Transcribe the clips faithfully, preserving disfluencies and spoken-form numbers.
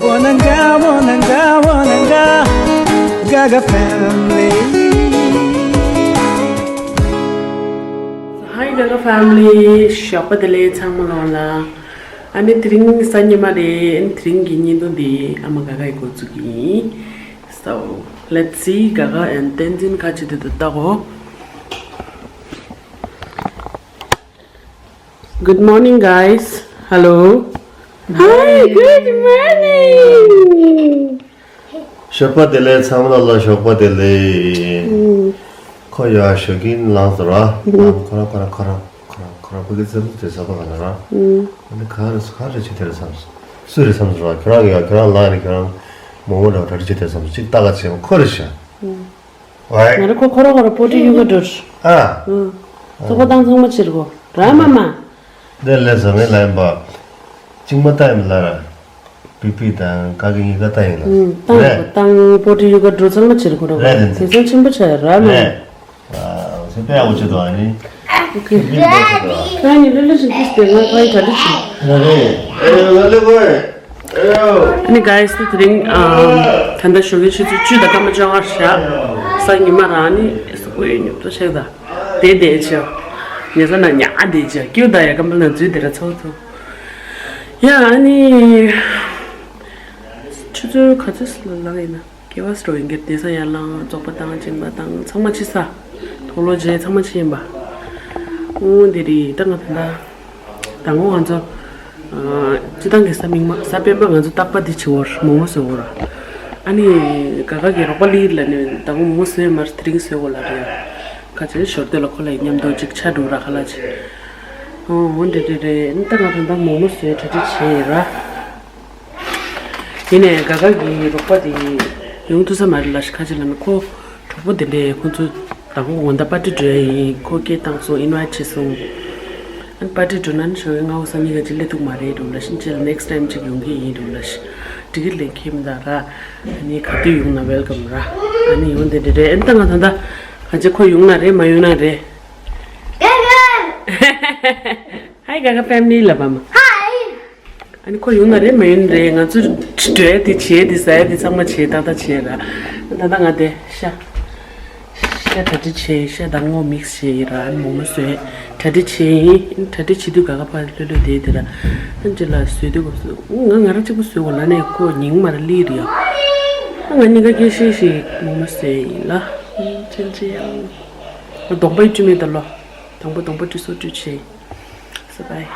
Wananga, wananga, wananga, Gaga family. Hi Gaga family, ཞོགས་པ་བདེ་ལེགས་ཚང་མ་ལོ་ལ། ཨ་ནི་དེ་རིང་གཟའ་ཉི་མ་རེད། དེ་རིང་གི་བརྙན་ཐུང་འདི་ཨ་མ་ག་ག་ཡིས་འགོ་བཙུགས་ཀྱི་ཡིན། So let's see Gaga and Tenzin ག་ཅི་འདི་དུ་ལྟ་གོ། Good morning, guys. Hello. Hi, good morning. ཞོགས་པ་བདེ་ལེགས། ཚང་མ་ལ་ཞོགས་པ་བདེ་ལེགས། ཁོ་ཡ་ཞོགས་ཀྱིན་ལངས་སོང་ར། ཁོ་རང་ཁོ་རང་ཁོ་རང་ཁོ་རང་ཁོ་རང་ཕ་གི་ཙེ་ཙེ་ས་པ་ག་ན་ར། ཨ་ནི་ག་རེ་ག་རེ་བྱེད་དེ་རེད་བསམ་སོང་། སུ་རེད་བསམ་སོང་ར། ཁྱོད་རང་གི་ཡ་ཁྱོད་རང་ལངས་ནས་ཁྱོད་རང་མོག་མོག་འདྲ་བ་གྲ་སྒྲིག་བྱེད་དེ་བསམ་སོང་། གཅིག་ལྟ་ག་བྱེད་ཁོ་རེད་ཤག་ང་རང་ཁོ་ཁོ་ར་ཁོ་ར་པོ་ཏི་ཡུ་ག་འགྲོ། ཨ། ཚོགས་པ་བཏང་ཚང་མ་བྱེད་དགོ་ར་མ་མ། འདི་ལས་བཟང་ངན་ལ་ཡིན་པ། གཅིག་མ་བཏང་ཡིན་ལ་ར། པི་པི་དང་ཀ་ཀི་གཉིས་ཀ་བཏང་ཡིན་ལ། བཏང་རེད། དགོ་བཏང་པོ་ཏི་ཡུ་ག་འགྲོ་ཚང་མ་བྱེད་དགོ་ར། རེད་རེད། དེ་ཚོ་ཆེན་པོ་ཆགས་ཡ་ར་མ་མ། རེད། ཨ། སེ་པེ་ཨ་འོ་ཆེ་དོ་ཨ་ནི། ཨོ་ཁེ། པི་པི་འགྲོ་ཆེ་དོ། ཁྱོད་གཉིས་ལྷོད་ལྷོད་བཞིན་ཁུར་ཏེ་ང་ཁ་ཡི་གྲ་སྒྲིག་བྱེད། རེད་རེད། ཨ་ནི་guys དེ་དེ་རིང་ཨམ་ད་ལྟ་ཞོགས་ཀའི་ཆུ་ཚོད་བཅུ་དང་སྐར་མ་བཅོ་ལྔ་ཤག་གཟའ་ཉི་མ་རང་ནི་སུ་ཀུ་ཡོད་ཉོབ་ཏོ་ཤག་ད། དེ་དེ་ཆེ། ཉལ་ས་ན་ཉལ་དེ་ཆེ། ཀིའུ་ད་ཡ་ཀམ་པ་ན་འཛུལ་དེ་ར་ཚོ་ཚོ། ཡ་ཨ་ནི་ཆུ་ཚོད་ག་ཚོད་ལ་ལངས་ཡིན་ན། སྐྱེ་བ་སྲོ་ཡིན་གྱི་དེ་ས་ཡར་ལངས་བཙོག་པ་བཏང་སྦྱིན་པ་བཏང་ཚང་མ་ཕྱི་ས། དུག་ལོག་བརྗེ་ཚང་མ་ཕྱི་ཡིན་པ། ཨོ་འདི་རེད་ད་ང་ད་ད། དང་པོ་ང་ཚོ། ཨ། སྤྱི་བཏང་གི་གཟའ་མིག་དམར་གཟའ་སྤེན་པ་ང་ཚོ་རྟག་པ་འདི་བྱེད་འོར་མོག་མོག་བཟོ་འོར། ཨ་ནི། ག་ག་གི་རོགས་པ་ལིར་ལ་ནི་དང་པོ་མོག་མོག་བཟོས་མར་དེ་རིང་བཟོས་འོ་ལ་རེད། ཁ་ཆེ་ཞོར་དེ་ལ་ཁོ་ལ་མཉམ་དུ་ཅིག་ཆ་འགྲོ་ར་ཁ་ལ་ཆེ། ཨོ་འོ་འདི་རེད་རེད་ཨ་ནི་ད་ང་ད་ད་མོག་མོག་བཟོས་གྲ་སྒྲིག་བྱས་ཡིན་ར། ཡིན་ནའི་ག་ག་གི་རོགས་པ་དེ་ཡོང་ཐུབ་ས་མ་རེད་ལ་ཤི་ཁ་ཆེ་ལ་ནི་ཁོ་གྲོགས་པོ་དེ་འདྲས་ཁོ་ཚོ་དང་པོ་ང་ད་པར་ཏི་འགྲོ་ཡ་ཡིན་ཁོ་སྐད་བཏང་སོང་ཨིན་ཝའིཊ་བྱས་སོང་། ཨ་ནི་པར་ཏི་འགྲོ་ན་ནི་ཞོགས་ཀའི་སྔ་པོ་སང་ཉིན་ག་ཅི་སླེབས་ཐུབ་མ་རེད་འགྲོ་ལ་ཤི་ཅེ་ལ་ནེགསི་ཊའིམ་ཅིག་ཡོང་གི་ཡིན་འགྲོ་ལ་ཤི་ཊི་ཀེ་ཊི་ལེན་ཁེམ་ད་ར། ཨ་ནི་ག་དུས་ཡོང་ན་ཝེལ་ཀམ་ར། ཨ་ནི་ཡོང་དེ་འདྲས་རེད་ཨ་ནི་ད་ང་ད་ད་ག་ཅི་ཁོ་ཡོང་ན་རེད་མ་ཡོང་ན་རེད། Hi Gaga family ལ་བ་མ། Hi. ཨ་ནི་ཁོ་ཡོང་ན་རེད་མ་ཡོང་ན་རེད་ང་ཚོ་འགྲོ་ཡ་དེ་བྱེད་དེ་ཟ་ཡ་དེ་ཚང་མ་བྱེད་ཏག་ཏག་བྱེད་ར། ད་ལྟ་ང་དེ་ཤ། ཤ་གྲ་སྒྲིག་བྱེད་ཤ་དང་སྔོ་མིག་སི་བྱེད་ཡིན་ར་ཨ་ནི་མོག་མོག་བཟོས་གྲ་སྒྲིག་བྱེད་ཡིན་གྲ་སྒྲིག་བྱེད་དུས་ག་ག་ཕར་ལྷོད་ལྷོད་བསྡད་དེ་ར། ཨ་ནི་ཅི་ལ་བཟོས་དུས་གོ་ང་ང་རང་གཅིག་པུ་བཟོས་གོ་ལ་ནས་ཁོ་ཉིན་མར་ལི་རེད་ཡ། ང་གཉིས་ཀ་སྐད་ཤེས་ཤིག་མོག་མོག་བཟོས་ཡིན་ལ། ཅན་ཅི་ཡང་། གདོང་པའི་བཀྲུས་མེད་ད་ལོ། དང་པོ་གདོང་པ་བཀྲུས་སོ་བཀྲུས་བྱེད། སི་པའི།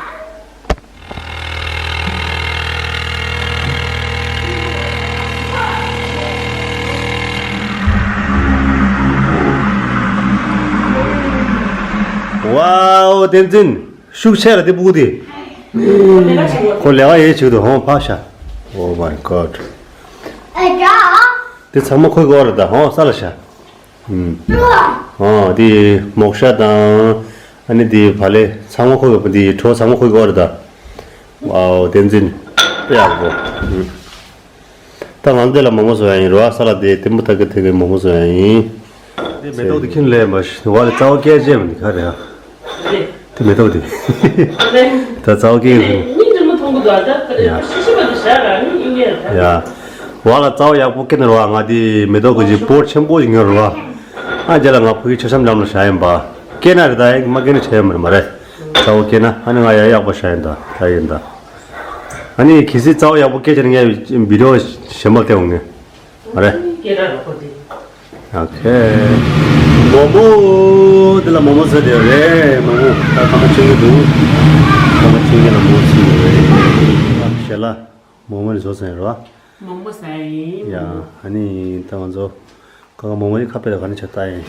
ཝའོ་བསྟན་འཛིན་ཤུགས་ཆེ་ལ་དེ་སྤུ་གུ་དེ། ཁོ་ལས་ཀ་ཡེ་བྱེད་དུ་ཧོང་ཕག་ཤ། Oh my god། དེ་ཚང་མ་ཁོའི་གོ་རེད་ད་ཧོང་ས་ལ་ཤ། ཨོ་དེ་མོག་ཤ་དང་ཨ་ནི་དེ་བ་ལེ་ཚང་མ་ཁོ་གི་དེ་གྲོ་ཚང་མ་ཁོ་གི་འོར་ད། ཨའོ་བསྟན་འཛིན་དཔེ་ཡག་པོ། ད་ང་འདི་ལ་མོག་མོག་བཟོ་ཡ་ཡིན་རོ་ཨ་ས་ལ་དེ་ཏིམ་པུ་ཐ་གི་དེ་གི་མོག་མོག་བཟོ་ཡ་ཡིན། དེ་མེ་ཏོག་དེ་ཁྱིམ་ལས་མ་ཤི་བ་ལ་རྩ་བ་སྐད་ཅེས་མི་འདི་ག་རེད་ཨ། དེ་མེ་ཏོག་དེ། ད་རྩ་བ་སྐད་ཡིན། ཡ། ཡ། བ་ལ་རྩ་བ་ཡག་པོ་སྐྱེ་ནི་རེད་བ། ང་དེ་མེ་ཏོག་གི་ཅིག་པོར་ཆེན་པོ་ཞིག་ཉོས་རེད་བ། ཨ་རྗེས་ལ་ང་ཕ་གི་མཆོད་བཤམས་ལམ་ལ་བཞག་ཡིན་པ། སྐྱེས་ན་རེད་ད་ཡ་མ་སྐྱེས་ན་བྱས་ཡོད་མ་རེད་མ་རེད། རྩ་བ་སྐྱེས་ན་ཨ་ནི་ང་ཡ་ཡག་པོ་བཞག་ཡིན་ད་ད་ཡིན་ད། ཨ་ནི་གལ་སྲིད་རྩ་བ་ཡག་པོ་སྐྱེས་བྱས་ན་ངས་བི་ཌིའོ་གཞན་པ་སྟེར་འོང་ངས། མ་རེད། སྐད་གྲགས་རོགས་པ་དེ། ཨོ་ཁེ། མོག་མོག་འདི་ལ་མོག་མོག་ཟེར་དེ་རེད་མོག་མོག་ད་ཁ་མ་ཆུང་གི་འདུག་ཁ་མ་ཆུང་གི་ལ་མོག་ཟེར་རེད། ཨ་ཞལ་ལག་མོག་མོག་ནི་བཟོ་ཟེར་རོ། མོག་མོག་ཟ་ཡིན། ཡ་ཨ་ནི་ད་ང་ཚོ་ཁ་ཁ་མོག་མོག་ནི་ཁ་པེ་ལ་ག་ནི་ཆ་ལྟ་ཡིན།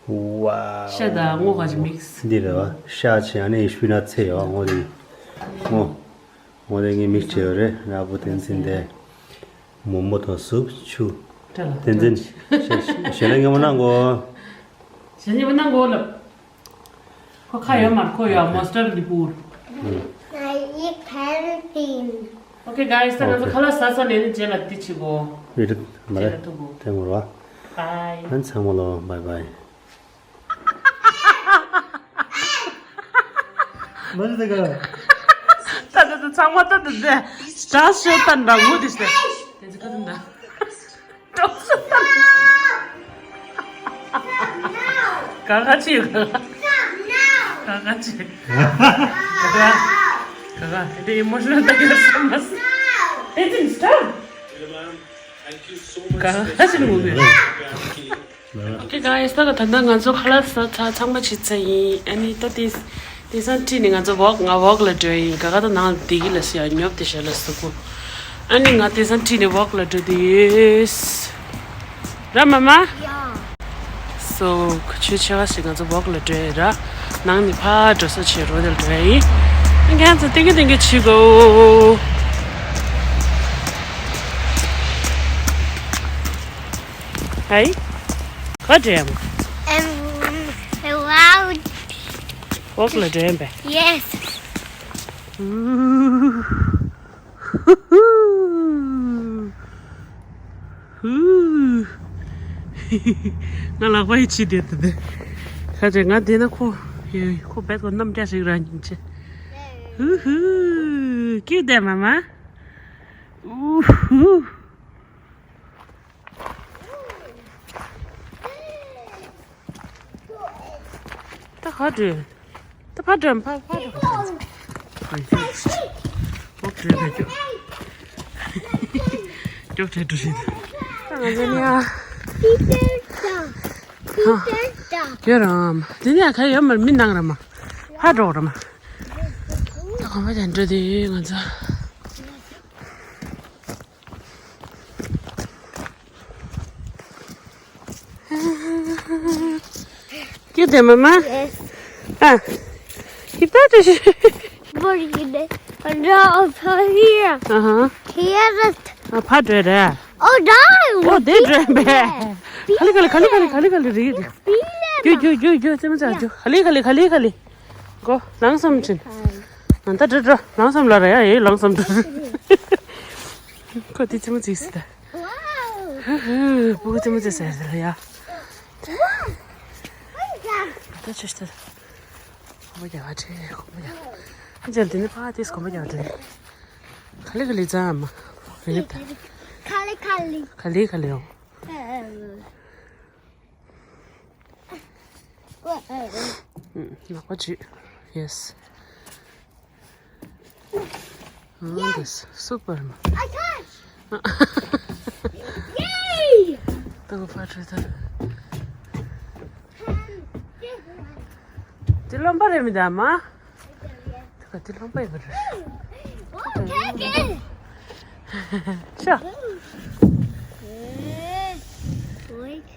ཝའོ། ཤ་དང་སྔོ་ག་ཅི་མིག་སི། འདི་རེད་བ་ཤ་ཆེ་ཨ་ནི་ཤུ་ན་ཚེ་ཡོད་སྔོ་དེ། སྔོ། སྔོ་དེ་ངའི་མིག་ཆེ་ཡོད་རེད་ཨ་བུ་བསྟན་འཛིན་དེ། མོག་མོག་དང་སུབ་ཆུ། བསྟན་འཛིན། ཞལ་ལག་ངན་པ་གནང་གོ། ཞལ་ལག་ངན་པ་གནང་གོ་ལབ། ཁོ་ཁ་ཡོད་མར་ཁོ་ཡོད་མོ་སི་ཊར་ཌི་པུར། Okay guys ད་ང་ཚོ་ཁ་ལག་ཟ་ས་ནས་ནི་རྗེས་ལ་འདི་བྱེད་གོ། ཡོད་རེད་མ་རེད། ཐེངས་མོ་ར། Bye། ཨན་ཚང་མ་ལོ་bye bye། མ་རེད་ད་ག་ད་ད་ ཚང་མ་ད་དེ་དེ་སྟྲ་ཤོ་ཏན་འདྲ་ངུ་དེ་ཤེ། དེ་ཚོ་ཁ་དུ་འདྲ། ཏོག་ཤོ་ཏན། ག་ག་ཅི་ཡོད་ག་ག་ག་ག་ཅི། ག་ག་ག་ག་དེ་ཨི་མོ་ཤི་ནལ་ད་ཡོད་སམ་མ་སི། དེ་ཚིམ་སྟ། ག་ག་ཅི་ངུ་གི། ཨོ་ཀེ་གྷའི་སི། ད་ག་ད་ལྟ་ང་ཚོ་ཁ་ལག་ཟ་ཚར་ཚང་མ་བྱས་ཚར་ཡིན། ཨ་ནི་ད་དེ་དེང་སང་ཁྲིད་ནས་ང་ཚོ་ཝོག་ང་ཝོག་ལ་འགྲོ་ཡིན། ག་ག་ད་ནང་བསྡད་ཀྱི་ལ་སི་ཡ་ཉོབ་དེ་ཞལ་ལ་ཟུག་གོ། ཨ་ནི་ང་དེང་སང་ཁྲིད་ནས་ཝོག་ལ་འགྲོ་དེ་ཡོད། ར་མ་མ། ཡ། སོ་ཁ་ཆུ་ཆེ་བ་ཞིག་ང་ཚོ་ཝོག་ལ་འགྲོ་ཡིན་ར། ནང་ནས་ཕར་འགྲོ་ས་བྱེད་རོགས་དེ་ལ་འགྲོ་ཡིན། ཨ་ནི་ང་ཚོ་ཏིང་གི་ཏིང་གི་བྱེད་གོ། ཧའི། ག་འགྲོ་ཡམ། Um, wow. ཝོག་ལ་འགྲོ་ཡམ་པས། Yes. ཧུ། ཧུ། ང་ལག་པ་ཡི་ཕྱི་བསྡད་དེ་དེ། ཁ་ཅིག་ང་དེ་ན་ཁོ་ཡོད། ཁོ་བེད་ཁོ་གནམ་རྒྱ་ཞིག་ར་ཉིན་ཆེ། ཧུ་ཧུ། ཀིའུ་དེ་མ་མ། ཨུ་ཧུ། ད་ག་འགྲོ། ད་ཕར་འགྲོ་ཕར་ཕར་འགྲོ། ཨོ་འགྲོ་ཕར་འགྲོ། ཅོག་འཕྲད་འགྲོ་ཞིག་ད་ང་ཚོ་ནི་ཨ། ཡོད་རམ། དེ་ནས་ཁ་ཡོད་མར་མི་ནང་ར་མ། ཕར་འགྲོ་ར་མ། ད་གོམ་པ་ཅན་འགྲོ་དེ་ང་ཚོ། ཀིའུ་དེ་མ་མ། Yes. ཨ། ཀིའུ་ད་དེ་ཤི། What is it? No, over here. ཨ་ཧ། Here is. ཨ་ཕར་འགྲོ་རེད། Oh, no. ཨོ་དེ་འགྲོ་བས། ག་ལེ་ག་ལེ་ག་ལེ་ག་ལེ་ག་ལེ་རེད། རྒྱུ་རྒྱུ་རྒྱུ་རྒྱུ་རྒྱུ་ཙེ་མོ་ཙེ་རྒྱུ་ག་ལེ་ག་ལེ་ག་ལེ་ག་ལེ། གོ་ལང་སམ་ཆེན། ཨ་ད་འགྲོ་འགྲོ་ལང་སམ་ལ་ར་ཡ་ཡེ་ལང་སམ་འགྲོ། ཁོ་དེ་ཙེ་མོ་ཙེ་སི་ད། ཧུ་ཧུ། སྤུ་གུ་ཙེ་མོ་ཙེ་ཟེར་ཟེར་ཡ། ད་ཆུ་ཤི་ད། གོམ་པ་རྒྱག་བ་ཁྲེ་གོམ་པ་རྒྱག་ཨ་ཅག་འདི་ནི་ཕ་དེས་གོམ་པ་རྒྱག་བ་དེ། ག་ལེ་ག་ལེ་ཙམ་མ། རེད་ད། ག་ལེ་ག་ལེ། ག་ལེ་ག་ལེ་ཡོང་། ལག་པ་ཅིག Yes. ཨ་འདི་སུ་པར་མ། I touch. Yay! ཏོག་པ་ཁྲུ་ད། འདི་རློན་པ་རེད་མི་འདུག་མ། ད་ག་འདི་རློན་པ་ཡིན་པ་རེད། Oh, take it. ཤ། Wait.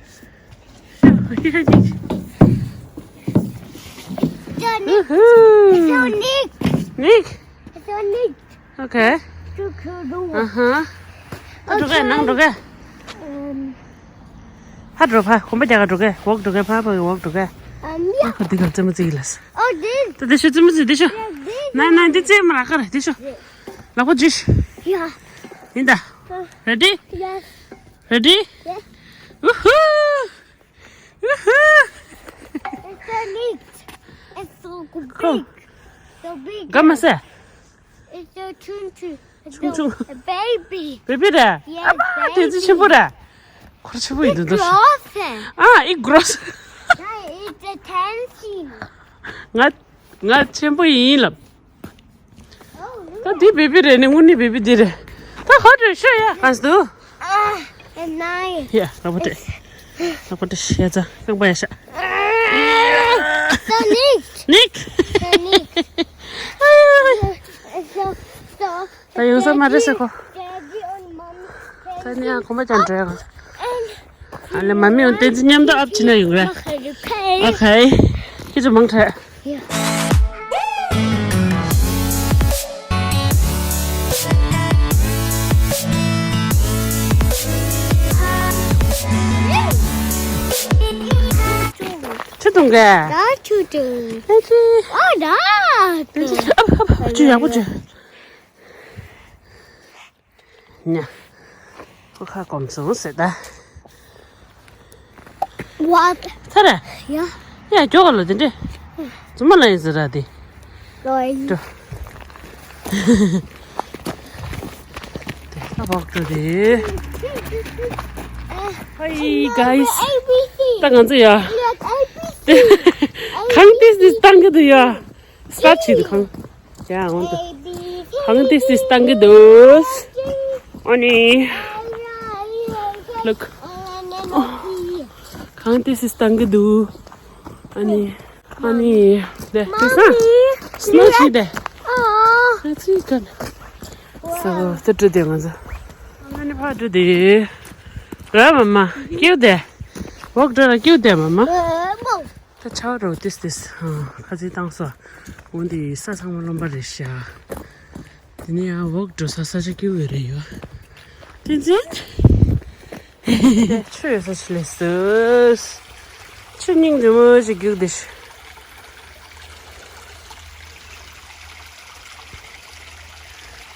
It's so neat. Woohoo. It's so neat. Nick. It's so neat. Okay. True, true, true. Uh-huh. འགྲོ་ག་ནང་འགྲོ་ག Um, ཕར་འགྲོ་ཕར་གོམ་པ་རྒྱག་ག་འགྲོ་ག་ཝོག་འགྲོ་ག་ཕར་ཕར་ཝོག་འགྲོ་ག um, yeah. ཁོ་འདི་ག་རྩེ་མོ་རྩེ་གི་ལས། Oh, this. ད་འདི་ཤོ་རྩེ་མོ་རྩེ་འདི་ཤོ། Yeah, this. ན་ན་འདི་རྩེ་མོ་ར་ཁ་ར་འདི་ཤོ། ལག་པ་ཇི་ཤོ། Yeah. ཡིན་ད། Uh, Ready? Yes. Ready? Yes. Woohoo! Woohoo! It's so neat. It's so big. Cool. So big. ག་མ་ཟེ། It's so chunky. It's so ཆུང་ཆུང་། A baby. Baby རེད། Yes, ཨ་མ་baby. དེ་ཚོ་ཆེན་པོ་རེད། ཁོ་ཆེན་པོ་ཡིན་དུ་འདུག Gross. ཨ་ཨི་gross. Yeah, it's a ten cent. ང་ང་ཆེན་པོ་ཡིན་ལབ། Oh, ད་འདི་བེ་བི་རེད་ནི་དངོས་གནས་བེ་བི་འདི་རེད། ད་ཧོ་ཏྲེ་ཤོ་ཡ་གང་སུ། Ah, and nine. ཡ་ལག་པ་སྤྲད། ལག་པ་སྤྲད་ཤ་ཚ་རྐང་པ་ཡ་ཤ། So neat. Nick. So neat. So, so, ད་ཡོང་ས་མ་རེད་ཟེར་ཁོ། Daddy and mommy. ད་ནི་ཡང་གོམ་པ་རྒྱག་འགྲོ་ཡ། And ཨ་ལེ་མ་མི་ཡང་བསྟན་འཛིན་མཉམ་དུ་ཨབ་ཕྱི་ན་ཡོང་རེད། Okay, okay. Okay. ཁྱེད་ཚོ་མང་དྲགས། Yeah. ཆུ་འཐུང་གས། ད་ཆུ་འཐུང་། ཨེ་ཅི། ཨ་ད། ཨེ་ཅི་ཨབ་ཨབ་ཨབ་ཆུ་ཡག་པོ་ཆུ། ཉ། ཁོ་ཁ་སྐོམ་སོང་ཟེར་ད། What? ཚར་རེད། ཡ། ཡ་མགྱོགས་ལ་དེ་འདྲས། རྫུན་མ་ལ་ཡིན་ཟེར་ར་དེ། ལོས། འགྲོ། དེ་ལ་བག་འགྲོ་དེ། Hi guys. ད་ང་ཚོ་ཡ། གང་ཏིས་ཏིས་བཏང་གི་འདུག་ཡ། སི་ཊར་ཊི་བྱེད་དུ་གང་། ཡ་འོང་དུ། གང་ཏིས་ཏིས་བཏང་གི་འདུག་ཨ་ནི། Look. གང་ཏིས་ཏིས་བཏང་གི་འདུག་ཨ་ནི། ཨ་ནི། དེ་དེ་སང་། སི་ནོ་ཆི་དེ། ཨ་ཚི་ཀན། སོ་ཏུ་ཏུ་དེ་ང་ཚོ། ཨ་ནི་ཕ་ཏུ་དེ། ར་མ་མ། ཀིའུ་དེ། བོག་ཏྲ་ར་ཀིའུ་དེ་མ་མ། ད་ཆའོ་རོ་ཏིས་ཏིས། ཁ་ཚི་བཏང་སོ། འོན་ཏེ་ས་ཚང་མ་རློན་པ་རེད་ཤག་དེ་ནས་ཡང་འོག་འགྲོ་ས་ས་ཆ་སྐྱིད་པོ་རེད་ཡོད། བསྟན་འཛིན། ཆུ་ཡོད་ས་ཆུ་ལས་སོས། ཆུ་སྙིང་རྗེ་མོ་ཞིག་རྒྱུག་བསྡད་ཤག་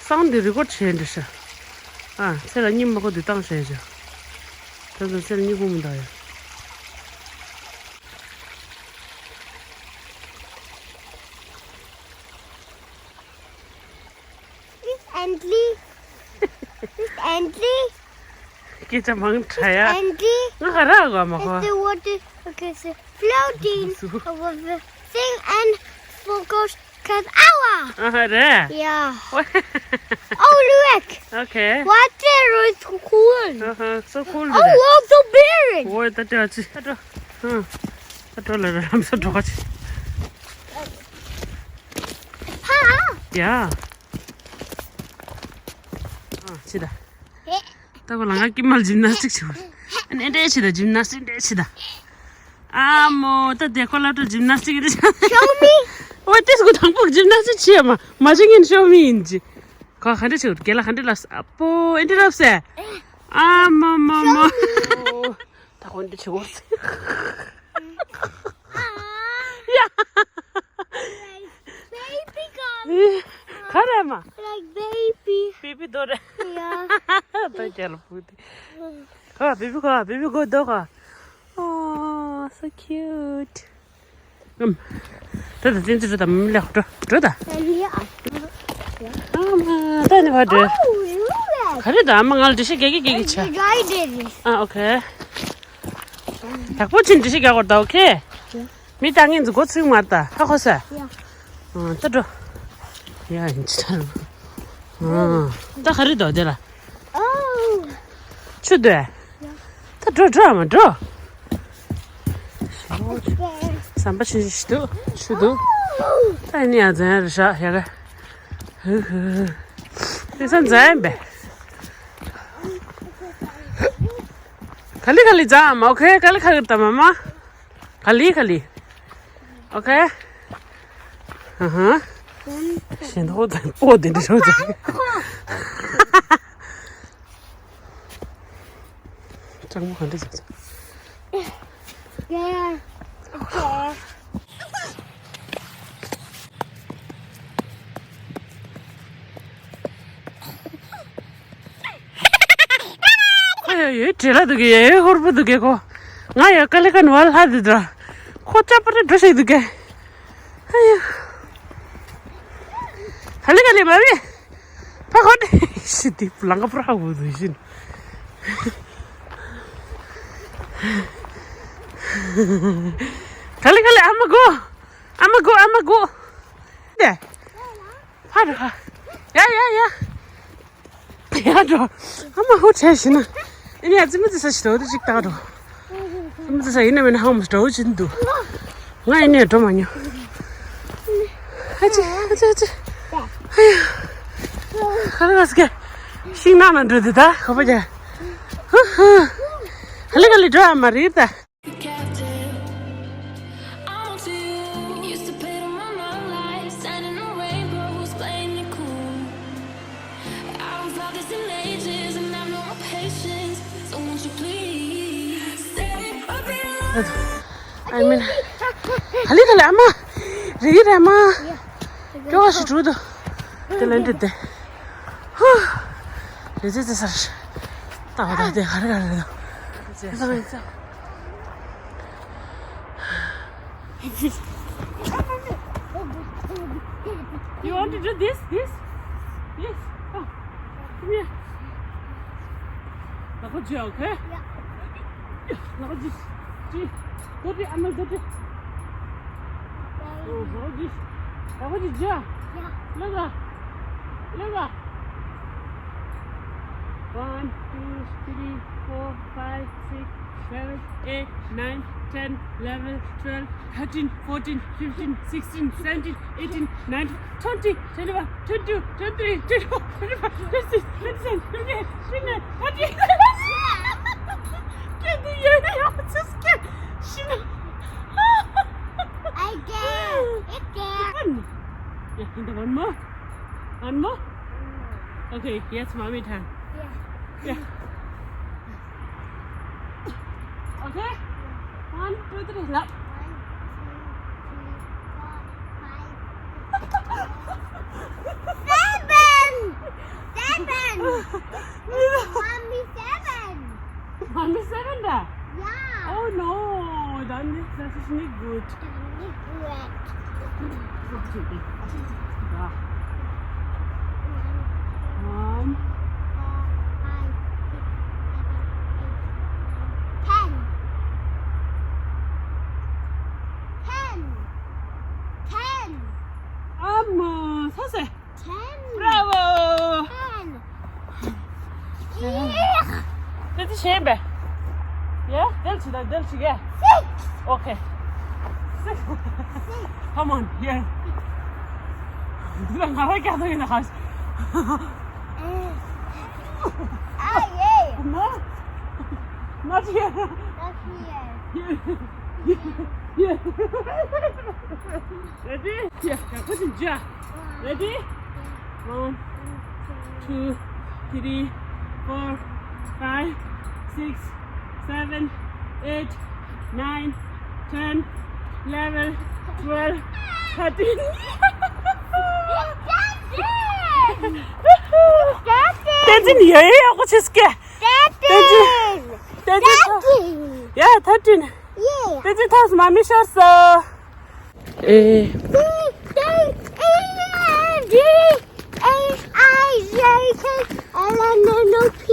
སང་འདི་རི་ཀོཌ་བྱས་འདྲ་ཤག་ཨ་ཚེ་ལ་གཉིད་མ་ཁུག་དུས་བཏང་བྱས་ཤག་ད་ཚོ་ཚེ་ལ་གཉིད་ཁུག་མི་འདུག་ཡ། It's Andy. It's Andy. སྐད་ཆ་མང་དྲགས་ཡ། Andy. ང་ག་རེ་གོ་མ་གོ། It's the water. Okay, so floating over the thing and focus cut hour. ཨ་ཧ་རེད། Yeah. Oh, look. Okay. Water is cool. ཨ་ཧ། So cool. Oh, look, the bear. འོ་ད་ལྟ་ཅི་ད་ལྟ། ཧ། ད་ལྟ་ལ་རམ་ས་འགྲོ་ག་ཅི། ཧ། ཡ། ཨ་ཅི་ད། ད་གོ་ལ་ང་ཀི་མལ་ཇིམ་ནཱ་སི་ཊིག་བྱེད་པ། ཨ་ནི་འདྲ་བྱེད་ད་ཇིམ་ནཱ་སི་ཊིག་འདྲ་བྱེད་ད། ཨ་མོ་ད་དེ་ཁོ་ལ་ཏོ་ཇིམ་ནཱ་སི་ཊིག་འདྲ་བྱེད། Show me. འོ་ཏིས་གོ་དང་པོ་ཇིམ་ནཱ་སི་ཊིག་བྱེད་མ་མ་བྱེད་ངན་ཤོ་མི་ཡིན་ཅི། ཁོ་ག་འདྲ་བྱེད་རྒན་ལགས་ག་འདྲ་ལབ་ཨ་པོ་ཨེ་འདྲ་ལབ་སེ། ཨ་མ་མ་མ། ད་ཁོ་འདྲ་བྱེད་གོ་སེ། ཡ། Baby girl. ག་རེ་མ། Like baby. བེ་བི་དོ་རེད། Yeah. ད་རྒྱ་ལ་བུ་དེ། ག་བེ་བི་ག་བེ་བི་གོ་དོ་ག Oh, so cute. ཨམ། ད་ད་བཙན་འཛུལ་འགྲོ་ད་མི་ལེགས་འགྲོ་འགྲོ་ད། ཨ་མ་ད་ནི་བ་འགྲོ། ག་རེ་ད་ཨ་མ་ང་ལ་འགྲེལ་བཤད་རྒྱག་གི་རྒྱག་གི་བྱ། ཨ་ཨོ་ཁེ། ཡག་པོ་ཕྱིན་འགྲེལ་བཤད་རྒྱག་དགོས་ད་ཨོ་ཁེ། མི་ལྟ་ངན་ཚོ་མགོ་ཚོས་མ་ལྟ་ཧ་གོ་ས། ཨ་ད་འགྲོ། ཡ་ཡིན་ཅི་ད། ཨ་ད་ག་རེ་འདུག་དེ་ལ། ཆུ་འདུག་ཨེ། ད་འགྲོ་འགྲོ་ཨ་མ་འགྲོ། ཟམ་པ་ཆུ་ཞིག་འདུག་ཆུ་འདུག་ད་ནི་ཡང་ཛན་རེ་ཤག་ཡ་ག་ཧུ་ཧུ། དེ་ས་ཛན་པས། ག་ལི་ག་ལི་ཛན་མ་ཨོ་ཁེ་ག་ལི་ག་ལི་ད་མ་མ། ག་ལི་ག་ལི། ཨོ་ཁེ། ཨ་ཧ། ཞེ་འདོགས་དང་པོ་དེ་འདྲ་ཞོག་ཙང་། སྤྲང་པོ་ག་འདྲ་ཟེར་ཙང་། Yeah. Okay. ཁོ་ཡ་ཡོད་བྲེལ་ལ་འདུག་གི་ཡ་ཡོད་ཧོར་པོ་འདུག་གི་ཁོ། ང་ཡ་ཀ་ལི་ཀ་ནུ་བ་ལྷ་འདི་འདྲ། ཁོ་ཅག་པ་རེ་འགྲོ་ཞིག་འདུག་གི། ཨ་ཡ། ཧ་ལི་ཀ་ལི་མ་བི། ཕ་ཁོ་ནི་ཤི་དི་ལང་ཀ་པུ་ར་ཧ་གོ་འདུག་ཤིན། ཧ་ལི་ཀ་ལི་ཨ་མ་གོ། ཨ་མ་གོ་ཨ་མ་གོ། དེ། ཕར་ཧ། ཡ་ཡ་ཡ། ཡ་འགྲོ། ཨ་མ་ཧུ་བྱས་ཤི་ན། ཨ་ནི་ཨ་ཙི་མི་ཙི་ས་ཤི་དོ་དེ་ཅིག་ལྟ་འགྲོ། ཨ་མི་ཙི་ས་ཡིན་ན་མིན་ན་ཧ་མ་འགྲོ་བ་ཅིན་འདུག་ང་ཡིན་ནས་འགྲོ་མ་མྱོང་། ཨ་ཙི་ཨ་ཙི་ཨ་ཙི། ཨ་ཡ། ཁ་ལ་སྐད། ཤིང་ནགས་ན་འགྲོ་དེ་ད་ཁ་པ་རྒྱ། ཧུ་ཧུ། ཧ་ལི་ག་ལི་འགྲོ་ཨ་མ་རེད་ད། Captive. I'm onto you. Used to play the one on life, standing on rainbows, playing it cool. I haven't felt this in ages, and I've no more patience. So won't you please stay a bit longer? I mean, ཧ་ལི་ཧ་ལི་ཨ་མ། རི་ར་མ། ཀྱོ་ཤི་ཀྲུ་དུ། དེ་ལན་དེ་དེ། ཧུ། རི་ཙི་ཙི་སར། ད་བ་ད་དེ་ཧ་རི་ཧ་རི་རེད། You want to do this? This? Yes. Come. Come here. Now go, Joe, okay? Yeah. Now go, just, just, go to Anna, go to. Oh, go, just, now go, just, Joe. Yeah. Look up. Look up. One, two, three, four, five, six, seven, eight, nine, ten, eleven, twelve, thirteen, fourteen, fifteen, sixteen, seventeen, eighteen, nineteen, twenty, twenty-one, twenty-two, twenty-three, twenty-four, twenty-five, twenty-six, twenty-seven, twenty-eight, twenty-nine, thirty. Can't do it. Just can't. Shino. I can. It can. One. Yeah, and one more. One more. Okay, yes, mommy time. Yeah. Yeah. Okay? One, two, three, now. One, two, three, four, five, six, seven! Seven! Mommy, seven! Mommy, seven da? Yeah. Oh no, dann ist das ist nicht gut. Dann nicht gut. Ja. One. Ten. Ten. Ten. Amma, sase. Ten. Bravo. Ten. That's a shame. Yeah, that's that, that's yeah. Six. Okay. Six. Come on, here. This is not in the house. Ah, yeah. No, not here. Not here. Here. Here. Ready? Yeah, yeah, put in jar. Ready? One, two, three, four, five, six, seven, eight, nine, ten, eleven, twelve, thirteen. That's it! That's it! That's it! That's it! That's it! That's it! Yeah, thirteen. Yeah. That's it, mommy, sure, sir. A. C, D, E, F, G, H, I, J, K, L, M, N, O, P,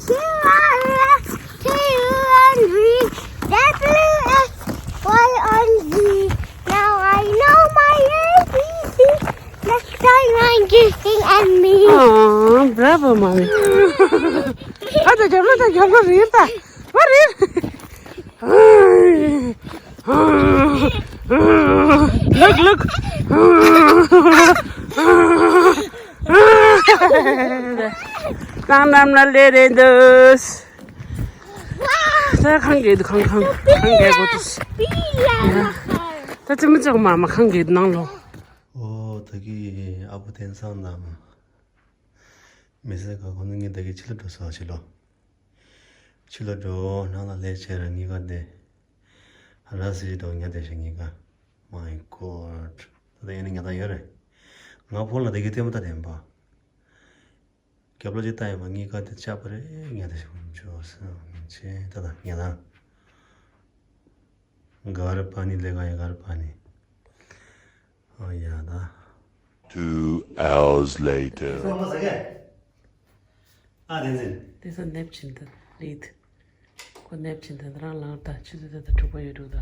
Q, R, S, T, U, V, W, X, Y, and Z. Now I know my A B C. Next time I'm kissing at me. Oh, bravo, mommy. ཨ་ད་རྒྱབ་ལོ་ད་རྒྱབ་ལོ་རེད་ད། ཨ་རེད། Look, look. ནང་ནམ་ལ་ལེ་རེད་འདུག་ད་ཁང་གི་འདུག་ཁང་ཁང་ཁང་གི་སྒོ་དུ། ད་ཙི་མི་ཙོག་མ་མ་ཁང་གི་ནང་ལོ། ཨོ་ད་གི་ཨ་བུ་དེང་སང་ནམ། མི་ཟེར་ག་ཁོ་ནི་ངས་ད་གི་ཕྱི་ལ་འགྲོ་སོང་ཕྱི་ལོ། ཕྱི་ལོ་འགྲོ་ནང་ལ་ལས་བྱས་ར་གཉིས་ཀ་དེ། ར་སི་ཏོ་ཉ་དེ་ཞིག་གཉིས་ཀ། My God. ད་ལྟ་ཡིན་ན་ཉ་ད་ཡོད་རེད། ང་ཕོ་ལ་ད་གི་ལྟད་མོ་ད་དེན་པ། རྒྱབ་ལོ་ཅིག་ལྟ་ཡོད་པ་གཉིས་ཀ་དེ་ཆགས་པ་རེད་ཉ་དེ་ཞིག་འཇོག་སོང་ཆེ་ད་ད་ཉ་ད། གར་པ་ནི་ལས་ཀ་ཡ་གར་པ་ནི། ཨོ་ཡ་ད། Two hours later. ཨ་དེ་ཚེ། དེ་ཚོ་ནེབ་ཆིན་དང་ལིད། ཁོ་ནེབ་ཆིན་དང་རང་ལངས་ད་ཆུ་ཚོད་དེ་དང་དྲུག་པ་ཡོད་འདུག་ད།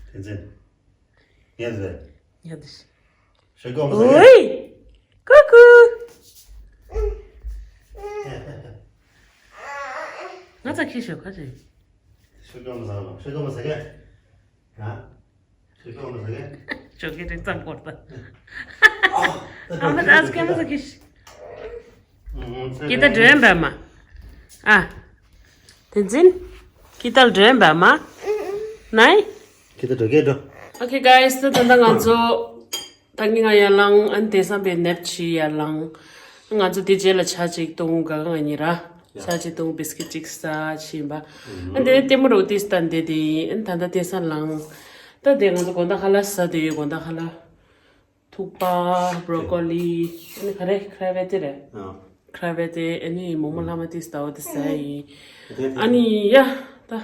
དེ་ཚེ། ཉལ་ཚེ། ཉལ་དུ་ཤི། ཤི་གོ་མ་ཟ་གི། ཨོའི། ཀུ་ཀུ། ང་ཚ་ཁྱི་ཤོག་ཁ་ཅིག་ཤི་གོ་མ་ཟ་གི། ཤི་གོ་མ་ཟ་གི། ང་། ཅོ་ཀེ་རིག་ཙམ་བོར་ད། ཨ་མ་ད་སྐད་མ་ཟ་གི་ཤི། ཀི་ད་སྒྲོན་པ་མ། ཨ། དེ་འཛིན། ཀི་ད་སྒྲོན་པ་མ། ནའི། ཀི་ད་སྒྲོན་ཀེ་འགྲོ། Okay guys, ད་ད་ང་ཚོ། ད་ངི་ང་ཡར་ལངས་ཨན་དེ་སང་པའི་ནེབ་ཆི་ཡར་ལངས། ང་ཚོ་དེ་རྗེས་ལ་ཇ་ཅིག་བཏུང་ག་ང་གཉིས་ར། ཇ་ཅིག་བཏུང་བིས་ཀིཊ་ཅིག་ཟ་ཕྱིན་པ། ཨན་དེ་ནས་ལྟད་མོ་རོ་ཏིས་ད་འདེ་དེ་ཨན་ད་ད་དེ་སང་ལངས། ད་དེ་ང་ཚོ་དགོང་དག་ཁ་ལག་ཟ་དེ་ཡོད་དགོང་དག་ཁ་ལག་ཐུག་པ་བྷྲོ་ཀོ་ལི་ཨ་ནི་ག་རེ་ཁྲ་བེ་ཏེ་རེད། ཁྲ་བེ་ཏེ་ཨ་ནི་མོག་མོག་ལྷག་མ་ཏིས་ད་འོ་དེ་ཟ་ཡིན། ཨ་ནི་ཡ་ད།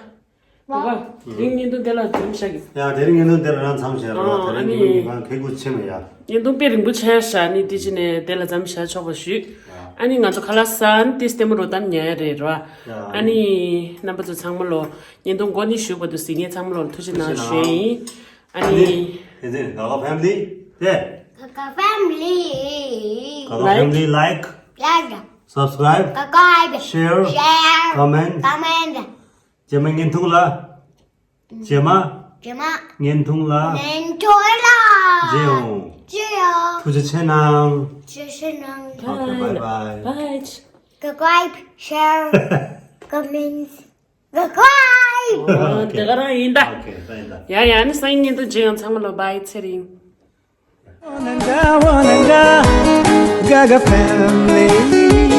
བ། དེ་རིང་བརྙན་ཐུང་དེ་ལ་འཛོམས་བཞག་གི། ཡ་དེ་རིང་བརྙན་ཐུང་དེ་ལ་རང་མཚམས་བཞག་རོགས། དེ་རིང་ཨ་ནི་ཉིན་མོ་གང་གི་གུ་ཆེ་མེད་ཡ། བརྙན་ཐུང་དཔེ་རིང་པོ་ཆགས་ཤག་ནི་དེ་ཅི་ནས་དེ་ལ་མཚམས་བཞག་ཆོག་པ་ཞུས། ཨ་ནི་ང་ཚོ་ཁ་ལག་ཟ་ནི་ཏིས་ལྟད་མོ་རོ་བཏང་ཉལ་རེད་ར། ཨ་ནི་རྣམ་པ་ཚོ་ཚང་མ་ལོ་བརྙན་ཐུང་འགོ་ནས་གཞུག་བར་དུ་གཟིགས་མཁན་ཚང་མ་ལོ་ཐུགས་རྗེ་གནང་ཞུ་ཡིན། ཨ་ནི། དེ་ཚེ་ག་ག་ཕེ་མི་ལི་དེ། ག་ག་ཕེ་མི་ལི། ག་ག་ཕེ་མི་ལི་ལའིཀ། ལའིཀ། སབ་སི་ཀ་རའིབ། ཤེར། ཤེར། ཀོ་མེན་ཊི། ཀོ་མེན་ཊི། རྗེས་མ་བརྙན་ཐུང་ལ། རྗེས་མ། རྗེས་མ། བརྙན་ཐུང་ལ། བརྙན་ཐུང་ལ། མཇལ་ཡོང་། མཇལ་ཡོང་། ཐུགས་རྗེ་ཆེ་གནང་། ཐུགས་རྗེ་ཆེ་གནང་། Okay, bye bye. Bye. Subscribe, share, comments, subscribe. Okay. དེ་ག་རང་ཡིན་ད། Okay, ད་ཡིན་ད། ཡ་ཡ་ནི་སང་ཉིན་དུ་མཇལ་ཡོང་། ཚང་མ་ལོ་བྷའི་ཚེ་རིང་། Gaga family.